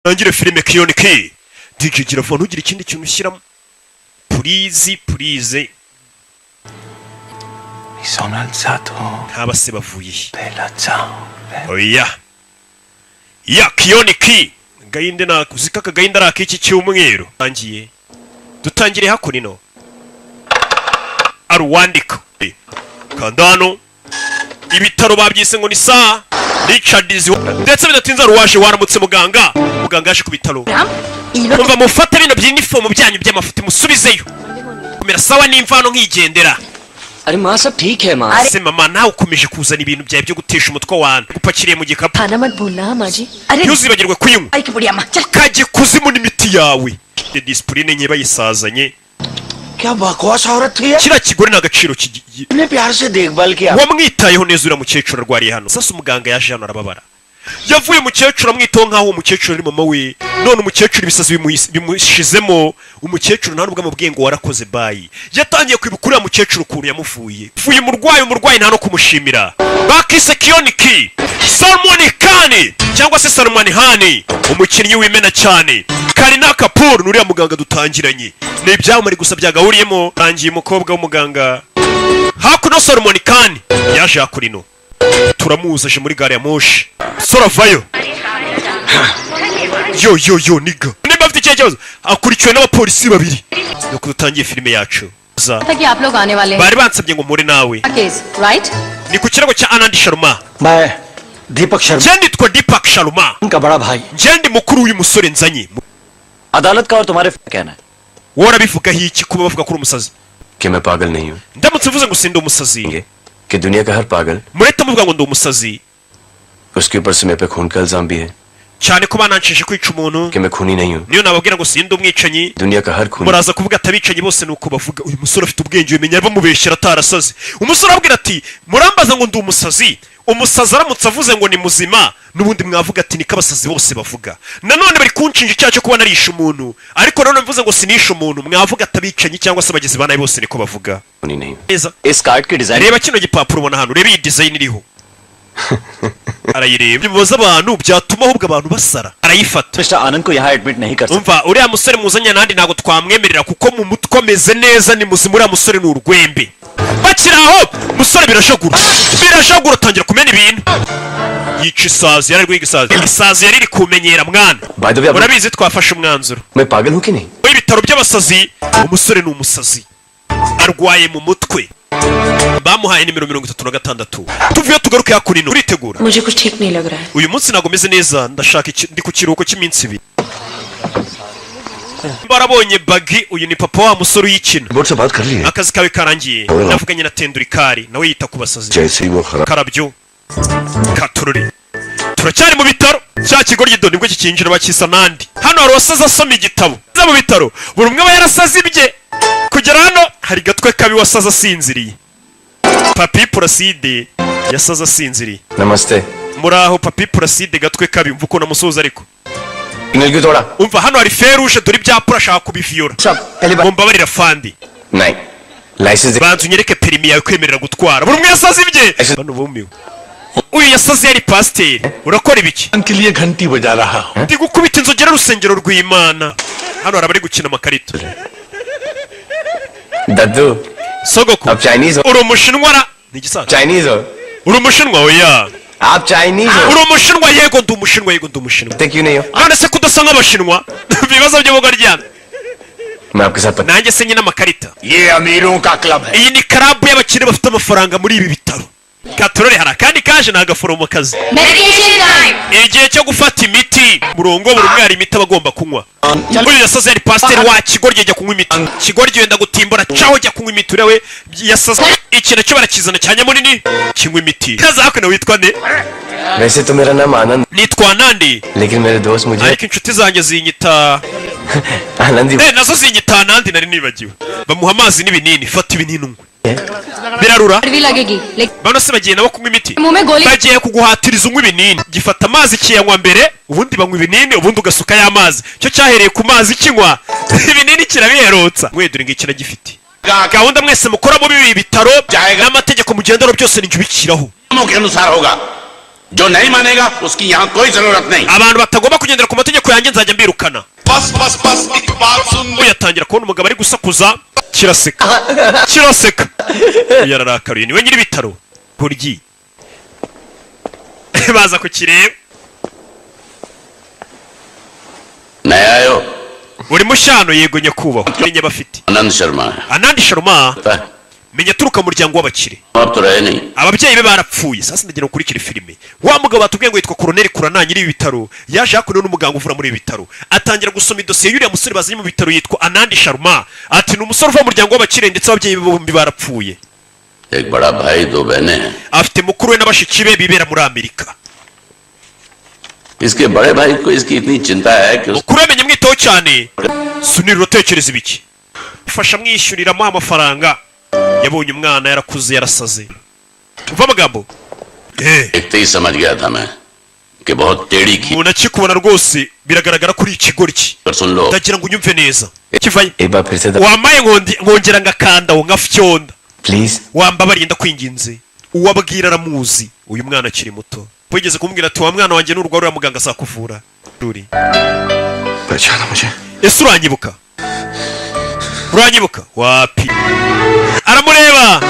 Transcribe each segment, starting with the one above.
Tangire filime Kyon Ki. DJ gira vuba, ntugire ikindi kintu ushyiramo, please, please. Mi sono alzato. Ntaba se bavuye he? Bella ciao. Oya ya Kyon Ki gahinde na uziko aka gahinde ari ak'iki cyumweru. Tangiye, dutangire hakuno ari uwandika. Kanda hano, ibitaro babyise ngo ni sa Richards. Ndetse bidatinze hari uwaje. Waramutse muganga? Muganga yaje ku bitaro. Umva, mufate bino by'inifomu byanyu by'amafuti musubizeyo kumera sawa n'imvano nkigendera. अरे माँ, सब ठीक है माँ। Se mama, nawe ukomeje kuzana ibintu byawe byo gutesha umutwe wanjye. Gupakiriye mu gikapu. खाना मत भूलना माँ जी। अरे Ntuzibagirwe kuyinywa. आई की बुढ़िया माँ, चल। Kajye kuzimu n'imiti yawe. Disipurine nke bayisazanye. क्या बकवास औरत थी यार। Kiriya kigore ni agaciro इतने प्यार से देखभाल किया। Wamwitayeho neza uriya mukecuru arwariye hano. Sasa umuganga yaje hano arababara, yavuye umukecuru amwitaho nk'aho uwo mukecuru ari mama we. None umukecuru ibisazi bimushizemo. Umukecuru nta nubwo amubwiye ngo warakoze bayi. Yatangiye kwibuka uriya mukecuru ukuntu yamuvuye, vuye umurwayi, umurwayi nta no kumushimira. Bakise Kyon Ki. Salman Khan cyangwa se Salman Khan, umukinnyi w'imena cyane. Kareena Kapoor ni uriya muganga dutangiranye. Ni ibyamamare gusa byagahuriyemo. Rangiye umukobwa w'umuganga hakuno. Salman Khan yaje hakuno, turamuzi, aje muri gare ya moshi. Sora vayo, yo yo yo nigga, nimba afite ikihe kibazo. Akurikiwe n'abapolisi babiri. Nuko dutangiye filime yacu. Za था कि आप लोग आने वाले हैं। Bari bansabye ngo mpure nawe. Case, right? Ni ku kirego cya Anand Sharma. मैं दीपक Sharma Njye nitwa Deepak Sharma का बड़ा भाई। Njye ndi mukuru w'uyu musore nzanye. अदालत का और तुम्हारे कहना है। Wowe urabivugaho iki kuba bavuga ko uri umusazi? कि मैं पागल नहीं हूँ। Ndamutse mvuze ngo sindi umusazi, कि दुनिया का हर पागल murahita muvuga ngo ndi umusazi. उसके ऊपर से मेरे पे खून का इल्जाम भी है Cyane ko bananshije kwica umuntu. कि मैं खूनी नहीं हूँ। Niyo nababwira ngo sindi umwicanyi, दुनिया का हर खूनी muraza kuvuga ati abicanyi bose ni uko bavuga. Uyu musore afite ubwenge, bimenya bamubeshyera atarasaze. Umusore arabwira ati murambaza ngo ndi umusazi, umusazi aramutse avuze ngo ni muzima, n'ubundi mwavuga ati niko abasazi bose bavuga. Nanone bari kunshinja icyaha cyo kuba narishe umuntu, ariko nanone mvuze ngo sinishe umuntu, mwavuga ati abicanyi cyangwa se abagizi ba nabi bose niko bavuga. खूनी नहीं हूँ। Neza. इस कार्ड की design Reba kino gipapuro ubona hano, reba iyi design iriho. Arayireba, bibaza abantu byatuma ahubwo abantu basara. Arayifata. Mister आनंद को यहाँ admit नहीं कर सकते। Umva, uriya musore muzanye nandi ntabwo twamwemerera kuko mu mutwe ameze neza, ni muzima. Uriya musore ni urwembe. Bakiri aho, musore birashagura, birashagura, atangira kumena ibintu, yica isazi. Yari ari guhiga isazi, isazi yari iri kumenyera mwana. By the way, Urabizi, twafashe umwanzuro मैं पागल हूँ कि नहीं? w'ibitaro by'abasazi. Umusore ni umusazi, arwaye mu mutwe. Bamuhaye nimero 36. Tuvuye tugaruke hakuno, uritegura? मुझे कुछ ठीक नहीं लग रहा है। Uyu munsi ntabwo meze neza, ndashaka ndi ku kiruhuko cy'iminsi 2. Barabonye bagi. Uyu ni papa wa musore uyikina. Board से बात कर ली है। Akazi kawe karangiye, navuganye na Tendurikari, nawe yita ku basazi. जैसे ही वो खराब Karabyo katururi. Turacyari mu bitaro. Cya kigoryi do nibwo kikinjira, bakisa nandi. Hano hari uwasaze asoma igitabo. Aza mu bitaro, buri umwe aba yarasaze ibye. Kugera hano hari gatwe kabi wasaze asinziriye. Papi Puraside yasaze asinziriye. नमस्ते। Muraho, Papi Puraside. Gatwe kabi, mva ukuntu amusuhuza ariko. Signal क्यों तोड़ा? Umva, hano hari feruje, dore ibyapa, urashaka kubiviyora. पहली बार Mumbabarira fandi. नहीं, licence. Banza unyereke perimi yawe kwemerera gutwara. Buri umwe yasaze ibye bano bumiwe. Uyu yasaze yari pasiteri. Urakora ibiki? के लिए घंटी बजा रहा हूँ। Ndi gukubita inzogera urusengero rw'Imana. Hano hari abari gukina amakarita. दद्दू। Sogoko. आप Chinese हो? Uri umushinwa ra? Ni igisaza. Chinese हो? Uri umushinwa? Oya. आप Chinese हो? Uri umushinwa? Yego, ndi umushinwa, yego, ndi umushinwa. क्यों नहीं हो? None se kudasa nk'abashinwa? Ibibazo by'ubugoryana. मैं आपके साथ Nanjye se nyine amakarita. ये अमीरों का club है। Iyi ni club y'abakire bafite amafaranga muri ibi bitaro. Katorore, hari akandi kaje, ni agaforomokazi. Medication time. Igihe cyo gufata imiti. Murongo, buri umwe hari imiti aba agomba kunywa. Uyu yasaze yari pasiteri. Wa kigoryi, jya kunywa imiti. Kigoryi, wenda gutimbura caho, jya kunywa imiti. Uriya we yasaze iki nacyo barakizana cya nyamunini, kinywa imiti. Kaza hakuno, witwa nde? वैसे तो मेरा नाम आनंद Nitwa Nandi, लेकिन मेरे दोस्त मुझे ariko inshuti zanjye zinyita Anandi. Nazo zinyita Nandi, nari nibagiwe. Bamuha amazi n'ibinini. Fata ibinini unywe, birarura. भी लगेगी लेकिन Bano se bagiye nabo kunywa imiti? मुंह में गोली Bagiye kuguhatiriza unywa ibinini. Gifata amazi kiyanywa mbere, ubundi banywa ibinini, ubundi ugasuka ya mazi. Cyo cyahereye ku mazi, kinywa ibinini kirabiherutsa. Mwe dore ngiki kiragifite. Gahunda mwese mukora muri ibi bitaro n'amategeko mugenderaho byose nijye ubikiraho. नियमों के अनुसार होगा। जो नहीं मानेगा उसकी यहाँ कोई जरूरत नहीं। Abantu batagomba kugendera ku mategeko yanjye nzajya mbirukana. बस बस बस, एक बात सुन लो। Yatangira kubona umugabo ari gusakuza, kiraseka kiraseka, yararakariye. Niwe nyiri ibitaro kuryi baza kukireba. नया आयो? Uri mushyano? Yego nyakubahwa. Menya bafite Anand Sharma है। Anandi Sharma. पता है? Menya aturuka mu muryango w'abakire. अब तो रहे नहीं। Ababyeyi be barapfuye. Sasa ndagira ngo ukurikire filime. Wa mugabo batubwiye ngo yitwa Koroneri Kurana, nyiri ibi bitaro, yaje hakuno n'umuganga uvura muri ibi bitaro, atangira gusoma idosiye y'uriya musore bazanye mu bitaro yitwa Anandi Sharma. Ati ni umusore uva mu muryango w'abakire, ndetse ababyeyi be bombi barapfuye. एक बड़ा भाई, दो बहनें हैं। Afite mukuru we na bashiki be bibera muri Amerika. इसके बड़े भाई को इसकी इतनी चिंता है कि उस Mukuru we amenye amwitaho cyane. Sunira, uratekereza ibiki? Fasha amwishyurira, amuha amafaranga. Yabonye umwana yarakuze yarasaze. Umva amagambo. देखते ही समझ गया था मैं कि बहुत टेढ़ी खी Umuntu akikubona rwose biragaragara ko uri ikigoryi. पर सुन लो। Ndagira ngo unyumve neza kivayo. एक बार फिर से Wamaye nkongera ngakanda ngo nkafyonda. Please. Wambabariye, ndakwinginze. Uwabwira aramuzi. Uyu mwana akiri muto wigeze kumubwira ati wa mwana wanjye, nurwara uriya muganga azakuvura ruri. पहचाना मुझे? Ese uranyibuka? Uranyibuka? Wapi, aramureba.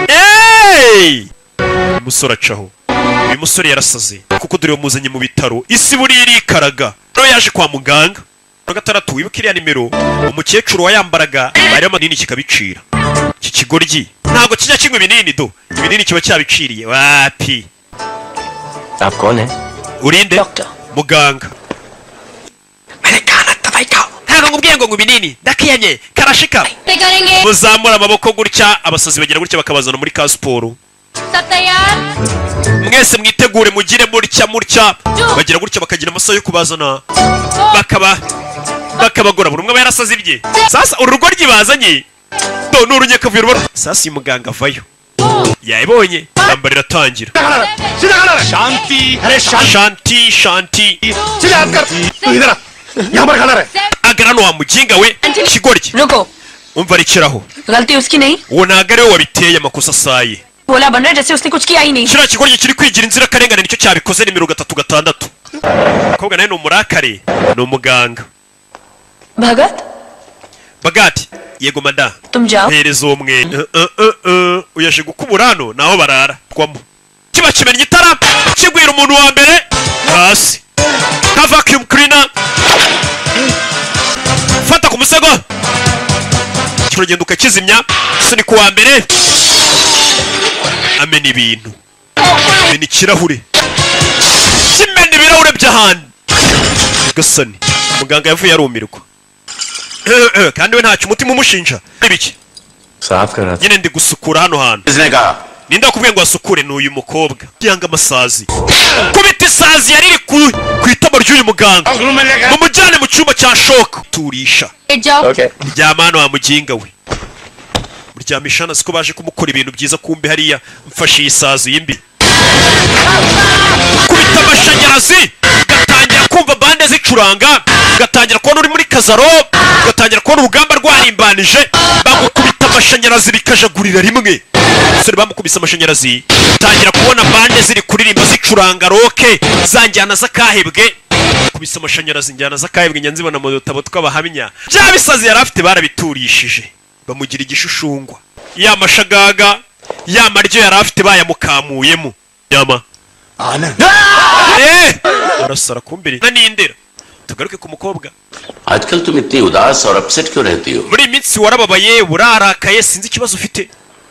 Hey! Umusore acaho. Uyu musore yarasaze kuko dore bamuzanye mu bitaro, isi buriya irikaraga. Rero yaje kwa muganga wa gatandatu. Wibuke iriya nimero umukecuru wayambaraga bari amanini kikabicira. Iki kigoryi ntabwo kijya kinywa ibinini, do ibinini kiba cyabiciriye. Wapi. आप कौन है? Urinde? Doctor. Muganga. Ntabwo nkubwiye ngo ibinini, ndakiyanye karashika. करेंगे। Muzamura amaboko gutya, abasazi bagira gutya bakabazana muri ka siporo. सब तैयार? Mwese mwitegure, mugire mutya mutya, bagira gutya bakagira amasaha yo kubazana, bakaba bakabagora. Buri umwe aba yarasaze ibye. Sasa uru rugo ryibazanye do ni urunyakavuyo ruba. Sasa uyu muganga avayo yayibonye, intambara iratangira. शांति, अरे शांति शांति। सीधे हाथ कर, तू इधर आ, यहाँ पर खड़ा रहे। Agara hano wa muginga we, kigoryi. रुको। Umva, rekeraho. गलती उसकी नहीं। Uwo ntabwo ari we wabiteye, amakosa asaye. भोला बन रहा है जैसे उसने कुछ किया ही नहीं। Kiriya kigoryi kiri kwigira inzirakarengane, nicyo cyabikoze. Nimero 36. Umukobwa nawe ni umurakare, ni umuganga. Bhagat. Bagati. Yego mada. तुम जाओ। Hereza uwo mwenda. Uyaje gukubura hano naho barara twamo. Kiba kimennye itara, kigwira umuntu wa mbere hasi ka vacuum cleaner. Fata ku musego, kiragenda ukakizimya. Sunika uwa mbere, amena ibintu, amena ikirahure, kimena ibirahure by'ahandi gasani. Muganga yavuye arumirwa, kandi we ntacyo umutima umushinja. Ibiki? साफ कर रहा था। Nyine ndi gusukura hano hantu. किसने कहा? Ninde wakubwiye ngo wasukure? Ni uyu mukobwa yanga amasazi. Kubita isazi yari iri ku itama ry'uyu muganga. Mumujyane mu cyumba cya shock, turisha. जाओ। Okay. Ryama hano wa muginga we. Muryamisha hano, siko baje kumukora ibintu byiza. Kumbe hariya mfashe iyi sazi y'imbi, kubita amashanyarazi, gatangira kumva bande zicuranga, gatangira kubona uri muri kazaro, gatangira kubona urugamba rwarimbanije. Bagukubita amashanyarazi bikajagurira rimwe. Umusore bamukubise amashanyarazi, tangira kubona bande ziri kuririmba zicuranga rock, za njyana z'akahebwe. Kubise amashanyarazi, injyana z'akahebwe njya nzibona mu dutabo tw'abahamya. Bya bisazi yari afite barabiturishije, bamugira igishushungwa. Ya mashagaga, ya maryo yari afite bayamukamuyemo yama. Anand. Eh! Arasara kumbere na nindera. Tugaruke ku mukobwa. आजकल तुम इतनी उदास और अपसेट क्यों रहती हो? Muri iyi minsi warababaye, urarakaye, sinzi ikibazo ufite.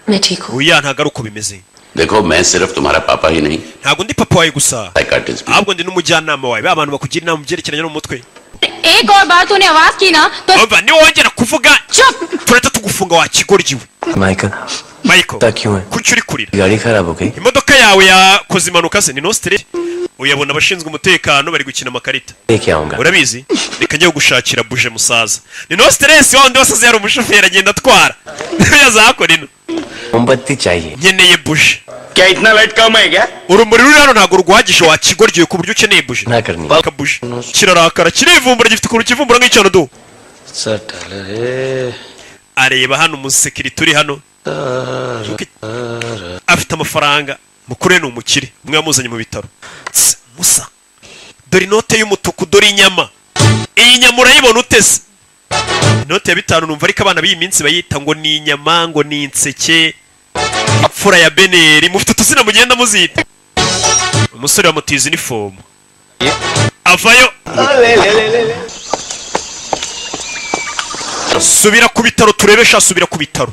मैं ठीक हूँ। Oya, ntabwo ari uko bimeze. देखो, मैं सिर्फ तुम्हारा पापा ही नहीं, Ntabwo ndi papa wawe gusa, psychiatrist भी। Ahubwo ndi n'umujyanama wawe, ba bantu bakugira inama mu byerekeranye no mu mutwe. एक और बार तूने आवाज की ना तो Umva, niwongera kuvuga चुप। Turahita tugufunga wa kigoryi we. Michael. Michael. क्यों है? Kuki uri kurira? गाड़ी खराब हो गई? Imodoka yawe yakoze impanuka se? Ni nostre. Uyabona abashinzwe umutekano bari gukina amakarita. लेके आऊंगा। Urabizi, reka njye gushakira buje musaza. Ni no stress, wa wundi wasaze yari umushoferi agenda atwara yazakora ino. मोमबत्ती चाहिए। Nkeneye buje. क्या इतना लाइट कम है क्या? Urumuri ruri hano ntabwo ruguhagije wa kigoryi, ku buryo ukeneye buje. ना करनी। Kabuje kirarakara, kirivumbura, gifite ukuntu kivumbura nk'icyano du. Areba hano umusekirite uri hano afite amafaranga. Mukuru we ni umukire, umwe wamuzanye mu bitaro. Tss, musa, dore inote y'umutuku, dore inyama. Iyi nyama urayibona utese inote ya 5. Numva ariko abana b'iyi minsi bayita ngo ni inyama, ngo ni inseke, imfura ya beneri. Mufite utuzina mugenda muzita. Umusore bamutiza inifomu avayo. Subira ku bitaro turebe sha, subira ku bitaro,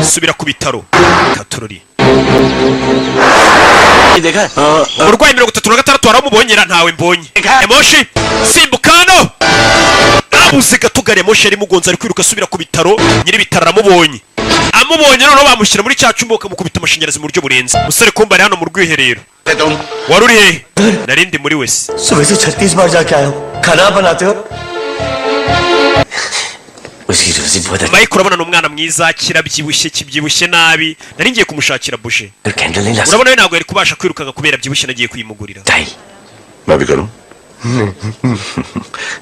subira ku bitaro katurori. देखा है? Umurwayi 36 waramubonyera? Ntawe mbonye. Emoshi, simbuka hano. Abuze gato gari ya moshi yari imugonze. Ari kwiruka asubira ku bitaro. Nyiri ibitaro aramubonye. Amubonye noneho bamushyira muri cya cyumba, bakamukubita amashanyarazi mu buryo burenze. Umusore kumba ari hano mu rwiherero. Wari uri hehe? Narindi muri wese. सुबह से 36 बार जाके आया हूँ। खाना बनाते हो? उसकी रोजी बहुत अच्छी। Mike, urabona ni umwana mwiza, kirabyibushye, kibyibushye nabi. Nari ngiye kumushakira buje. Candle नहीं ला Urabona we ntabwo yari kubasha kwirukanka kubera abyibushye. Nagiye kuyimugurira. सकता ही। मैं भी करूं?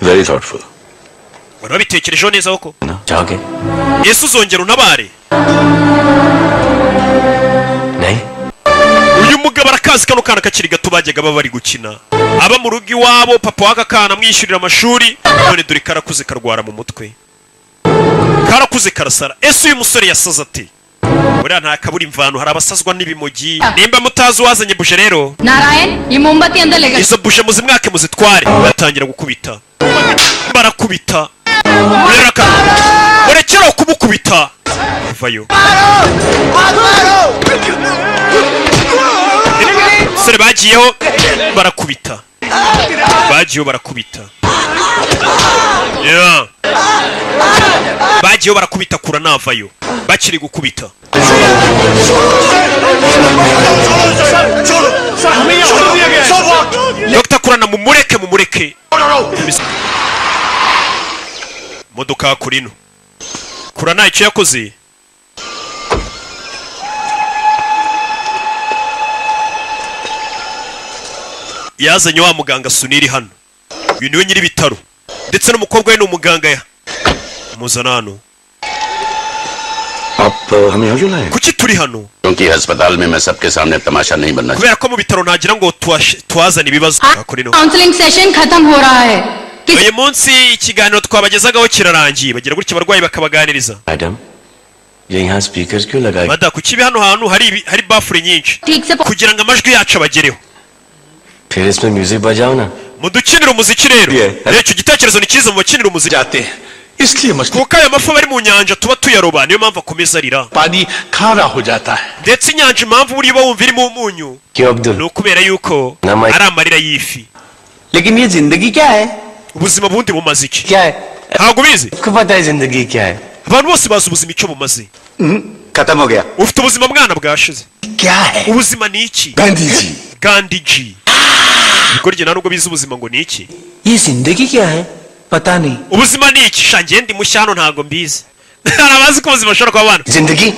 Very thoughtful. Wari wabitekerejeho neza koko. ना जाओगे? Ese uzongera untabare? नहीं। Uyu mugabo arakazi kano kana kakiri gato, bajyaga baba bari gukina, aba mu rugo iwabo, papa w'aka kana amwishyurira amashuri. None dore karakuze, karwara mu mutwe, karakuze karasara. Ese uyu musore yasaze ate? Buriya nta kabura imvano, hari abasazwa n'ibimogi. Nimba mutazi uwazanye buje rero, Narayan, ये मोमबत्ती अंदर लेकर izo buje muzimwake, muzitware. Batangira gukubita, barakubita rero, murekeraho kumukubita, vayo. Sore bagiyeho barakubita, bagiyeho barakubita. Yeah. Bagiyeho barakubita, kura navayo bakiri gukubita. Dr. Kurana, mumureke, mumureke. Modoka kurino Kurana icyo yakoze. Yazanye wa muganga Suniri hano. Uyu niwe nyiri ibitaro, ndetse n'umukobwa we ni umuganga. Ya muzana hano. आप हम यहाँ क्यों लाए? Kuki turi hano? क्योंकि अस्पताल में मैं सबके सामने तमाशा नहीं बनना। Kubera ko mu bitaro ntagira ngo tuhazane ibibazo kurino. Counselling session खत्म हो रहा है किस Uyu munsi ikiganiro twabagezagaho kirarangiye. Bagira gutya abarwayi bakabaganiriza. Madam, ये यहाँ speaker क्यों लगाए? Mada, kuki ibi hano hantu hari hari bafure nyinshi? ठीक से Kugira ngo amajwi yacu abagereho. फिर इसमें music बजाओ ना। Mudukinire umuziki rero. Yeah. Rero icyo gitekerezo ni cyiza, mubakinire umuziki. जाते हैं, इसलिए मछली Kuko aya mafi aba ari mu nyanja tuba tuyaroba, niyo mpamvu akomeza arira. पानी खारा हो जाता है। Ndetse inyanja, impamvu buriya uba wumva irimo umunyu, क्यों Abdul? ni ukubera yuko Nama- ari amarira y'ifi. लेकिन ये जिंदगी क्या है? Ubuzima bundi bumaze iki? क्या है? Ntabwo ubizi? आपको पता है जिंदगी क्या है? Abantu bose bazi ubuzima icyo bumaze. खत्म हो गया। Ufite ubuzima mwana, bwashize. क्या है? Ubuzima ni iki? Gandhi ji. Gandhi ji, ibigoryi nta nubwo bizi ubuzima ngo ni iki. ये जिंदगी क्या है? पता नहीं। Ubuzima ni iki? Sha, njye ndi mushya hano, ntabwo mbizi. Hari abazi ko ubuzima bushobora kuba abana. जिंदगी?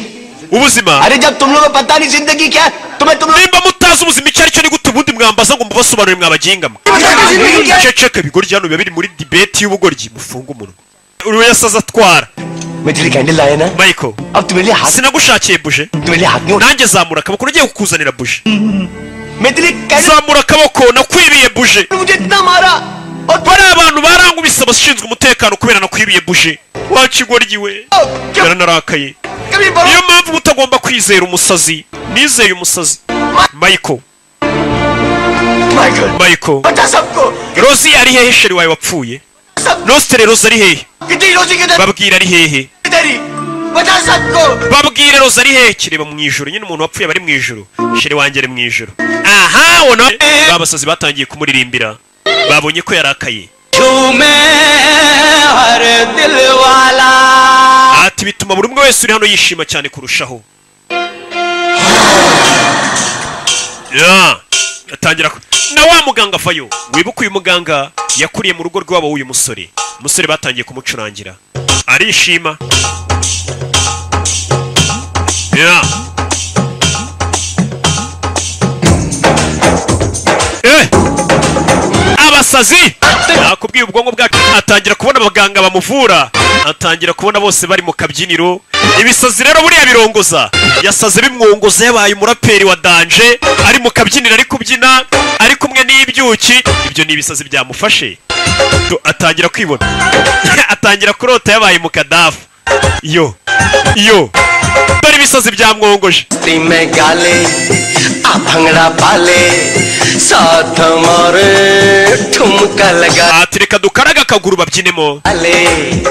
Ubuzima. अरे जब तुम लोगों को पता नहीं जिंदगी क्या है, तुम्हें तुम लोग Nimba mutazi ubuzima icyo ari cyo, ni gute ubundi mwambaza ngo mubasobanurire mwabaginga mwe? Ceceka, ibigoryi hano biba biri muri debate y'ubugoryi, mufunge umunwa. Uriya yasaze atwara. मैं तेरी कैंडल लाया ना। Michael, अब तुम्हें लिए हाथ sinagushakiye buje? तुम्हें लिए हाथ नहीं उठा। Nanjye zamura akaboko, ugiye kukuzanira buje. मैं तेरी candle Zamura akaboko, nakwibiye buje. मुझे इतना मारा और Bariya abantu barangubise abashinzwe umutekano kubera nakwibiye buje, wakigoryi we. Yaranarakaye. कभी बड़ो Niyo mpamvu mutagomba kwizera umusazi. Nizeye umusazi Michael. Michael, Michael, बचा सबको। Rosie ari hehe? Chérie wawe wapfuye. Nostre Rose ari hehe? कितनी रोजी किधर? Babwira ari hehe. तेरी, बचा सबको। Babwire Rose ari hehe. Kireba mu ijuru nyine, umuntu wapfuye aba ari mu ijuru. Chérie wanjye ari mu ijuru. Aha ubona ba basazi batangiye kumuririmbira, babonye ko yarakaye. हर दिल वाला। Ati bituma buri umwe wese uri hano yishima cyane kurushaho. Ya, atangira na wa muganga avayo. Wibuke uyu muganga yakuriye mu rugo rw'iwabo w'uyu musore. Umusore batangiye kumucurangira arishima. Ya. Eh! Umusazi nakubwiye, ubwonko bwacu atangira kubona abaganga bamuvura, atangira kubona bose bari mu kabyiniro. Ibisazi rero buriya birongoza. Yasaze bimwongoza, yabaye umuraperi wa danger, ari mu kabyiniro, ari kubyina, ari kumwe n'ibyuki. Ibyo ni ibisazi byamufashe. Atangira kwibona, atangira kurota yabaye mu kadafu. Yo yo, dore ibisazi byamwongoje. में गाले आ भंगड़ा पाले साथ हमारे ठुमका लगा Ati reka dukaraga akaguru babyinemo. ले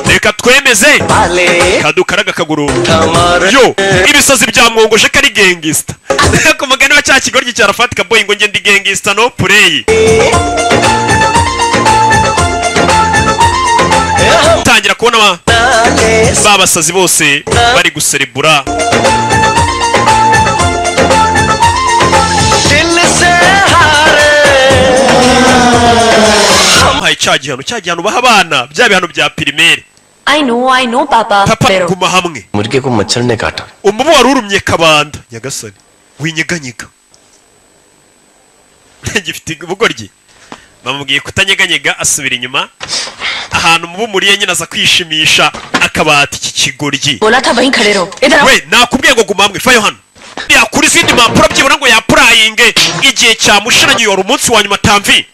Reka twemeze. पाले Kadukaraga akaguru. हमारे Yo, ibisazi byamwongoje ko ari gangster. Ku mugani wa cya kigoryi cya Rafatika Boy ngo nge ndi gangster no play. Tangira kubona ba basazi bose bari guserebura. दिल से हारे Bamuhaye cya gihano, cya gihano baha abana, bya bihano bya primaire. I know, I know papa. Papa, guma hamwe. मुर्गे को मच्छर ने काटा। Umubu wari urumye kabanda. Nyagasani, winyeganyega gifite ubugoryi. Bamubwiye kutanyeganyega, asubira inyuma ahantu umubu muriye nyine, aza kwishimisha akabati. Iki kigoryi. बोला था वहीं खड़े रहो, इधर आओ। We, nakubwiye ngo guma hamwe, vayo hano. Yakura izindi mpapuro byibura ngo yapurayinge, igihe cyamushiranye, wari umunsi wa nyuma. Tamvi,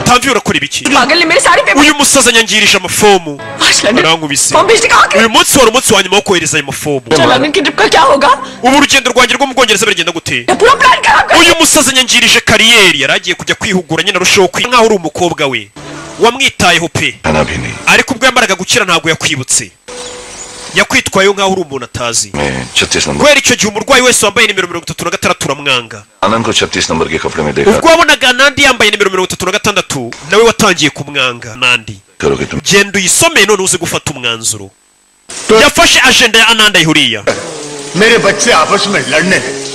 Tamvi, urakora ibiki? पागल ने मेरे सारे paper Uyu musaza anyangirije amafomu. आज London Arankubise. Form भेजने कहाँ Uyu munsi wari umunsi wa nyuma wo kohereza ayo mafomu. London की trip का क्या होगा? Ubu urugendo rwanjye rwo mu Bwongereza biragenda gute? ये पूरा plan खराब कर Uyu musaza anyangirije career. Yari agiye kujya kwihugura nyine arushaho kwiga, nkaho uri umukobwa we wamwitayeho pe. खाना भी नहीं। Ariko ubwo yamaraga gukira ntabwo yakwibutse, yakwitwayeho nkaho uri umuntu atazi. मैं 36 number Kubera icyo gihe umurwayi wese wambaye nimero 36 uramwanga. आनंद को 36 number के कपड़े में देखा। Ubwo wabonaga Nandi yambaye nimero 36, nawe watangiye kumwanga Nandi. करोगे तुम? Genda uyisome none uze gufata umwanzuro. Yafashe agenda ya Ananda ihuriya. मेरे बच्चे आपस में लड़ने लगे।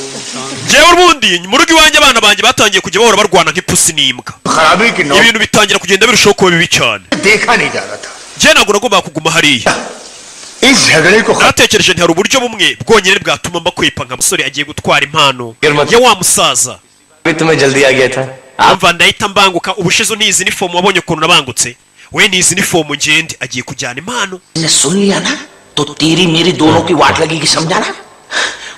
Njyewe ubundi mu rugo iwanjye abana banjye batangiye kujya bahora barwana nk'ipusi n'imbwa. खराबी की नौ Ibintu bitangira kugenda birushaho kuba bibi cyane. देखा नहीं जा रहा था। Njyewe ntabwo nagombaga kuguma hariya. इस झगड़े को Natekereje nti hari uburyo bumwe bwonyine bwatuma mbakwepa nka musore agiye gutwara impano ya wa musaza. अभी तुम्हें जल्दी आ गया था। Umva, ndahita mbanguka. Ubushize ntizi nifomu, wabonye ukuntu nabangutse. We ntizi nifomu, ngende. Agiye kujyana impano. ने सुन लिया ना तो तेरी मेरी दोनों की वाट लगेगी, समझा ना?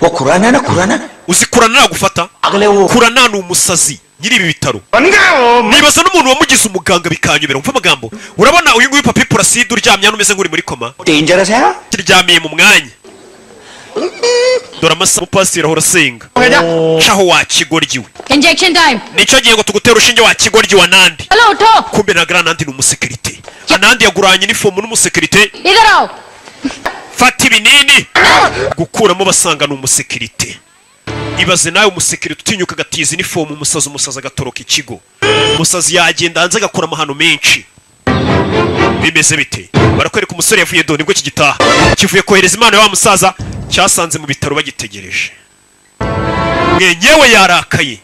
वो खुराना ना, खुराना। Uzi Kurana nagufata? अगले वो Kurana ni umusazi nyiri ibi bitaro. बन गए वो। Nibaza n'umuntu wamugize umuganga bikanyobera. Umva amagambo, urabona uyu nguyu Papi Puraside uryamye hano umeze nk'uri muri coma, dangerous है। kiryamiye mu mwanya. Dore amasaha, umupasiteri ahora asenga. Caho wa kigoryi we. Injection time. Nicyo gihe ngo tugutere urushinge wa kigoryi wa Nandi. चलो उठो। Kumbe ntabwo ari Anandi, ni umusekirite. Anandi yaguranye inifomu n'umusekirite. इधर आओ। Fata ibinini. Gukuramo basanga ni umusekirite. Ibaze nawe, umusekirite utinyuka agatiza inifomu umusazi, umusazi agatoroka ikigo. Umusazi yagenda hanze agakora amahano menshi. Bimeze bite? Barakwereka umusore yavuye do, nibwo kigitaha, kivuye kohereza impano ya wa musaza, cyasanze mu bitaro bagitegereje. Mwenyewe yarakaye.